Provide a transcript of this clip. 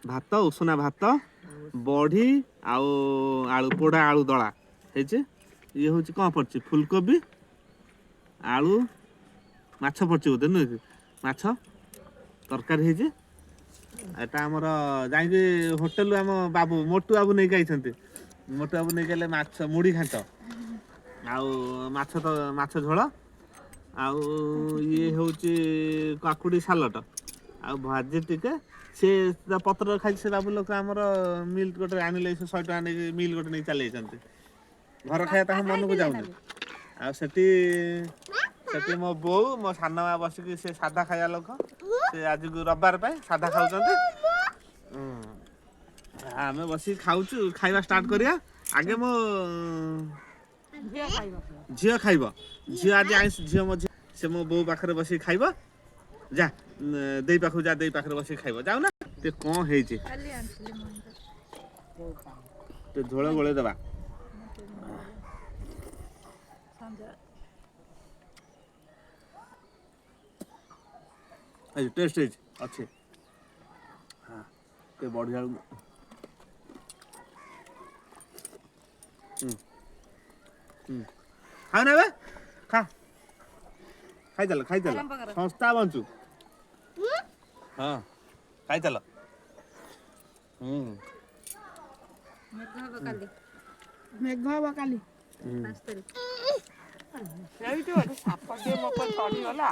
ଭାତ, ଉଷୁନା ଭାତ, ବଢ଼ି ଆଉ ଆଳୁ ପୋଡ଼ା, ଆଳୁ ଦଳା ହେଇଛି। ଇଏ ହେଉଛି କ'ଣ ପଡ଼ିଛି? ଫୁଲକୋବି, ଆଳୁ, ମାଛ ପଡ଼ିଛି ବୋଧେ, ନୁହେଁ କି? ମାଛ ତରକାରୀ ହେଇଛି। ଏଟା ଆମର ଯାଇକି ହୋଟେଲରୁ ଆମ ବାବୁ, ମୋଟୁ ବାବୁ ନେଇକି ଆଇଛନ୍ତି। ମୋଟୁ ବାବୁ ନେଇକି ଗଲେ ମାଛ ମୁଢ଼ି ଘାଣ୍ଟ ଆଉ ମାଛ, ତ ମାଛ ଝୋଳ। ଆଉ ଇଏ ହେଉଛି କାକୁଡ଼ି ସାଲଟ ଆଉ ଭାଜି ଟିକେ। ସେ ତା ପତ୍ର ଖାଇକି ସେ ବାବୁ ଲୋକ ଆମର ମିଲ୍ ଗୋଟେ ଆଣିଲେ। ସେ 100 ଟଙ୍କା ନେଇକି ମିଲ୍ ଗୋଟେ ନେଇକି ଚାଲି ଯାଇଛନ୍ତି। ଘର ଖାଇବା ତାଙ୍କ ମନକୁ ଯାଉନି। ଆଉ ସେଠି ସେଠି ମୋ ବୋଉ, ମୋ ସାନ ମା ବସିକି, ସେ ସାଧା ଖାଇବା ଲୋକ, ସେ ଆଜିକୁ ରବିବାର ପାଇଁ ସାଧା ଖାଉଛନ୍ତି। ଆମେ ବସିକି ଖାଉଛୁ। ଖାଇବା ଷ୍ଟାର୍ଟ କରିବା। ଆଗେ ମୋ ଝିଅ ଖାଇବ। ଝିଅ ଆଜି ଆଇଁଷ। ଝିଅ, ମୋ ଝିଅ, ସେ ମୋ ବୋଉ ପାଖରେ ବସିକି ଖାଇବ। ଯା ଦେଇ ପାଖକୁ ଯା, ଦେଇ ପାଖରେ ବସିକି ଖାଇବ। ଯାଉ ନା। ଟିକେ କ'ଣ ହେଇଛି, ଟିକେ ଝୋଳ ଗୋଳେଇ ଦେବା। ଟେଷ୍ଟ ହେଇଛି, ଅଛି। ହଁ, ଟିକେ ବଢ଼ିଆ। ହୁଁ ହୁଁ ଖାଉନା ଏବେ, ଖା। ଖାଇଚାଲ, ଖାଇଚାଲ, ସଂସ୍ଥା ବଞ୍ଚୁ। ହଁ, ଖାଇଚାଲ। ହୁଁ। ମେଘ ହବ କାଲି। ସେଇଠି ଗୋଟେ ସାପଟିଏ ମୋ ଉପରେ ଚଢିଗଲା।